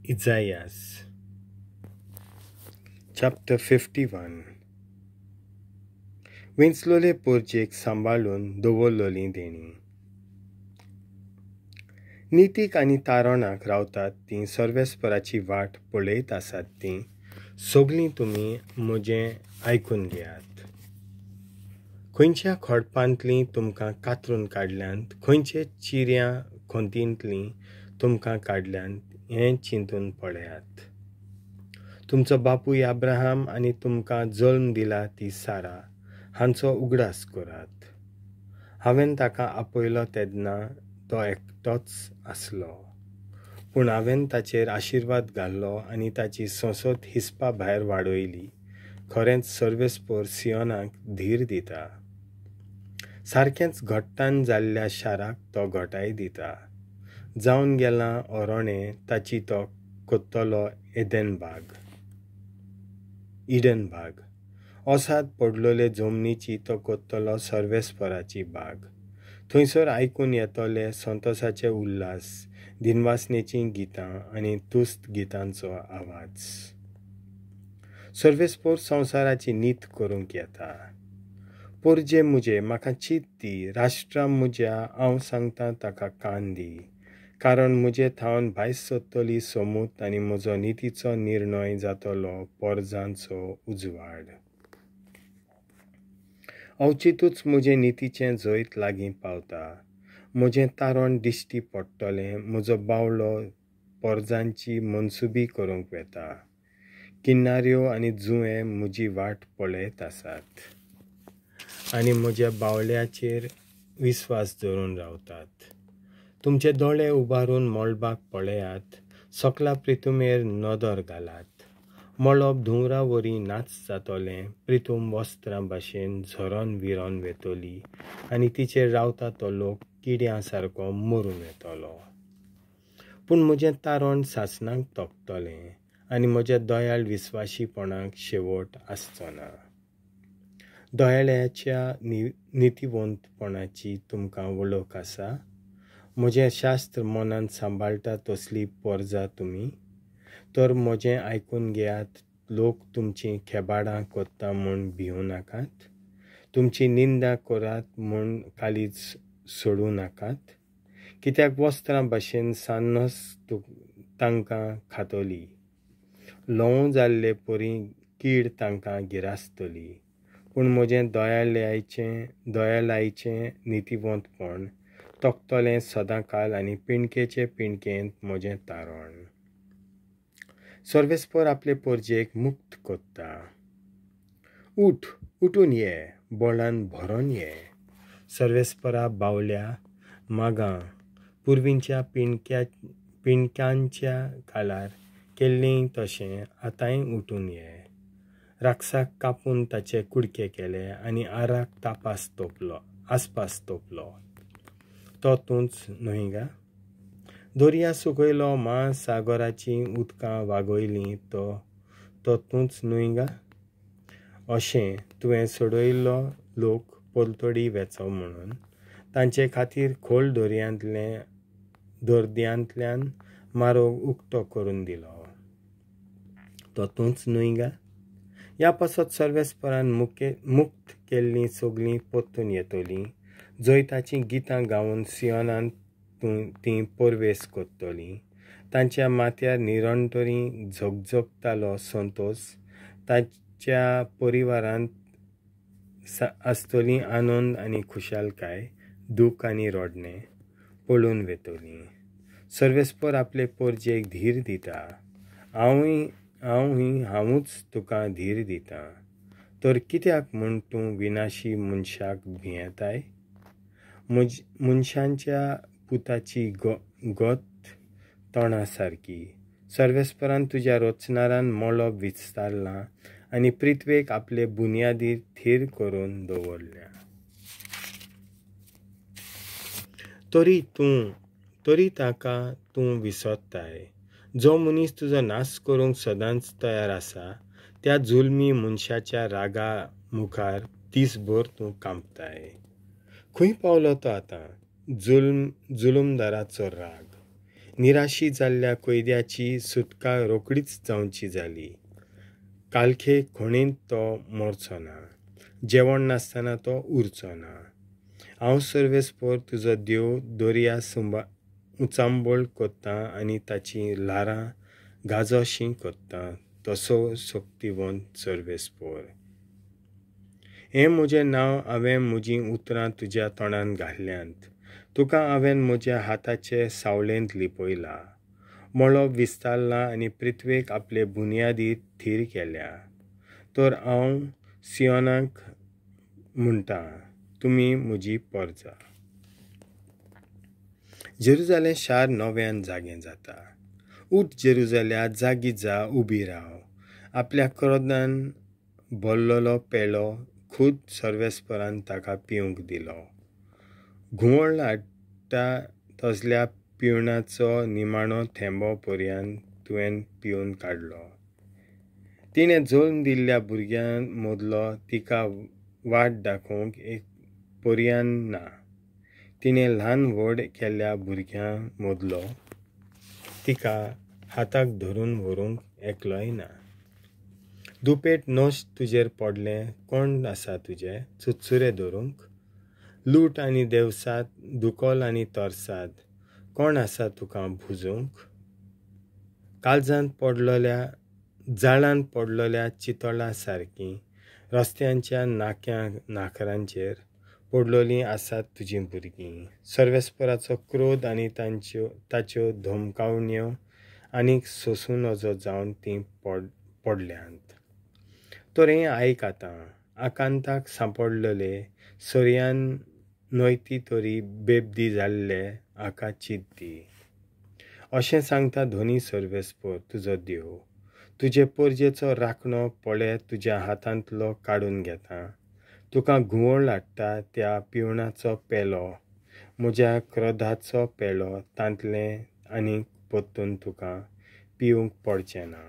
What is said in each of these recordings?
Isaiah chapter 51. वेंचलोले पोरजेक सांबाळून दवरलोली देणी. नितीक आनी तारणाक रावतात तीं सर्वेस्पराची वाट पळयत आसात तीं सगळीं तुमी म्हजें आयकून घेयात. खंयच्या खडपांतलीं तुमकां कातरून काडल्यांत, खंयचे चिऱ्यां खोंतींतलीं तुमकां काडल्यांत हें चिंतून पळयात. तुमचो बापूय अब्राहम आनी तुमकां जल्म दिला ती सारा हांचो उगडास करात. हांवें ताका आपयलो तेन्ना तो एकटोच आसलो, पूण हांवें ताचेर आशिर्वाद घालो आनी ताची संसद हिसपा भायर वाडयली. खरेंच सर्वेस्पर सियोनाक धीर दिता, सारकेंच घट्टान जाल्ल्या शाराक तो घटाय दिता. जावन गेलां ओरोणें ताची तो कोत्तलो एदन बाग, इडन बाग. ओसाद पडलोले जमनीची तो कोत्तलो सर्वेस्पराची बाग. थंयसर आयकून येतले संतोसाचे उल्हास, दिनवासनेचीं गितां आनी तुस्त गितांचो आवाज. सर्वेस्पर संवसाराची नीत करूंक येता. पोरजे म्हजे म्हाका चीत दी, राष्ट्रां म्हज्या हांव सांगता ताका कान दी. कारण म्हजे थावन भायर सोदतली सोमूत आनी म्हजो नितीचो निर्णय जातलो पोरजांचो उजवाड. अवचितूच म्हजें नितीचें जैत लागीं पावता, म्हजें तारण दिश्टी पडटलें. म्हजो बावलो पोरजांची मनसुबी करूंक वेता. किन्नाऱ्यो आनी जुंवे म्हजी वाट पळयत आसात आनी म्हज्या बावल्याचेर विस्वास धरून रावतात. तुमचे दोळे उबारून मळबाक पळयात, सकला प्रितुमेर नदर घालात. मळब धुंवरा वरी नाच जातलें, प्रितूम वस्त्रां भाशेन झरोन विरोन वेतली आनी तिचेर रावता तो लोक किड्यां सारको मरून वेतलो. पूण म्हजें तारण सासणाक तोपतलें आनी म्हज्या दयाळ विस्वाशीपणाक शेवट आसचो ना. दयाळ्याच्या नितीवंतपणाची तुमकां वळख आसा. म्हजें शास्त्र मनांत सांबाळटा तसली पोरजा तुमी. तर म्हजें आयकून घेयात. लोक तुमचीं खेबाडां कोत्ता म्हूण भिवूं नाकात, तुमची निंदा करात म्हूण काळीज सोडूं नाकात. कित्याक वस्त्रां भाशेन सान्नस तांकां खातली, ल्हंव जाल्ले परी कीड तांकां गिरासतली. पूण म्हजें दयाळायचें नितीवंतपण तोखतलें सदांकाल आनी पिणकेचे पिणकेंत म्हजें तारण. सर्वेस्पर आपले पोरजेक मुक्त कोत्ता. उठ, उठून ये, बळान भरोन ये. सर्वेस्परा बावल्या मागां पुर्वींच्या पिणक्यांच्या काळार केल्लें तशें आतांय उठून ये. राक्षसाक कापून ताचे कुडके केले आनी आराक तापास तोपलो, आसपास तोपलो. तो तूंच न्हय गा? दर्या सुकयलो, म्हासागराचीं उदकां वागयलीं तो तूंच न्हय गा? अशें तुवें सोडयल्लो लोक पलतडी वेचो म्हणून तांचे खातीर खोल दर्यांतल्यान मार्ग उक्तो करून दिलो. तो तूंच न्हय गा? ह्या पासत सर्वेस्परान मुक्त केल्लीं सगळीं परतून येतलीं, जैताचीं गितां गावन सियोनांत तीं परवेस करतलीं. तांच्या माथ्यार निरंतरी झगझगतालो संतोस, ताच्या परिवारांत आसतली आनंद आनी खुशालकाय, दूख आनी रडणें पळून वेतलीं. सर्वेस्पर आपले पोरजेक धीर दिता. हांवूच तुका धीर दितां. तर कित्याक म्हूण तूं विनाशी मनशाक भियेताय? मनशांच्या पुताची गत तणा सारकी. सर्वेस्परान तुज्या रचणारान मळब विस्तारलां आनी पृथ्वेक आपले बुन्यादीर थीर करून दवरल्या. तरी ताका तूं विसरताय. जो मनीस तुजो नाश करूंक सदांच तयार आसा त्या जुलमी मनशाच्या रागा मुखार दीसभर तूं कांपताय. खंय पावलो तो आतां जुलुमदाराचो राग? निराशी जाल्ल्या कैद्याची सुटका रोखडीच जावची जाली. कालखे खणींत तो मरचो ना, जेवण नासतना तो उरचो ना. हांव सर्वेस्पर तुजो देव दर्या उचांबळ कोत्तां आनी ताचीं ल्हारां गाजोशीं कोत्तां, तसो शक्तिवंत सर्वेस्पर. हें म्हजें नांव, हांवें म्हजीं उतरां तुज्या तोंडान घाल्ल्यांत. तुका हांवें म्हज्या हाताचे सावळेंत लिपयला. मळब विस्तारलां आनी पृथ्वेक आपले बुन्यादी थीर केल्या. तर हांव सियोनाक म्हणटा, तुमी म्हजी परजा. जेरुजालें शार नव्यान जागें जाता. उठ जेरुजाल्या, जागी जा, उबी राव. आपल्या क्रोधान भरलेलो पेलो खूद सर्वेस्परान ताका पिवंक दिलो. घुंवळ हाडटा तसल्या पिवणाचो निमाणो थेंबो पर्यान तुवें पिवन काडलो. तिणें जल्म दिल्ल्या भुरग्यां मदलो तिका वाट दाखोवंक एक पर्यान ना. तिणें ल्हान व्हड केल्ल्या भुरग्यां मदलो तिका हाताक धरून व्हरूंक एकलोय ना. दुपेट नश्ट तुजेर पडलें, कोण आसा तुजे चुरचुरे धरूंक? लूट आनी देवसात, दुकोल आनी तरसाद, कोण आसा तुका भुजूंक? काळजांत पडलेल्या जाळांत पडलेल्या चितळा सारकीं रस्त्यांच्या नाक्या नाखरांचेर पडलेलीं आसात तुजीं भुरगीं. सर्वेस्पराचो क्रोध आनी ताच्यो धमकावण्यो आनीक सोंसूं नजो जावन तीं पडल्यांत. तर हें आयक आतां, आकांताक सांपडलेले, सोर्यान न्हयती तरी बेबदी जाल्ले हाका चीत दी. अशें सांगता धनी सर्वेस्पर तुजो देव, तुजे परजेचो राखणो पळे तुज्या हातांतलो काडून घेता. तुका घुंवळ हाडटा त्या पिवणाचो पेलो, म्हज्या क्रोधाचो पेलो, तांतलें आनीक परतून तुका पिवंक पडचें ना.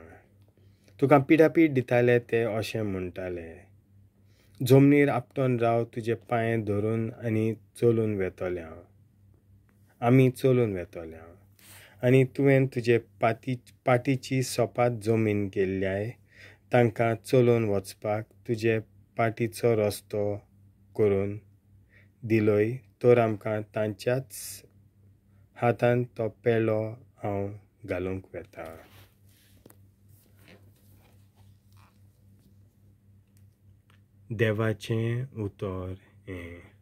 तुका पिडापीड दिताले ते अशें म्हणटाले, जमनीर आपटोन राव, तुजे पांय धरून आनी चलून वेतले हांव, आमी चलून वेतले हांव. आनी तुवें तुजे पाटीची सोपात जमीन केल्ल्याय तांकां चलून वचपाक तुजे पाटीचो रस्तो करून दिलोय, तर आमकां तांच्याच हातान तो पेलो हांव घालूंक वेता. देवाचें उतर हें.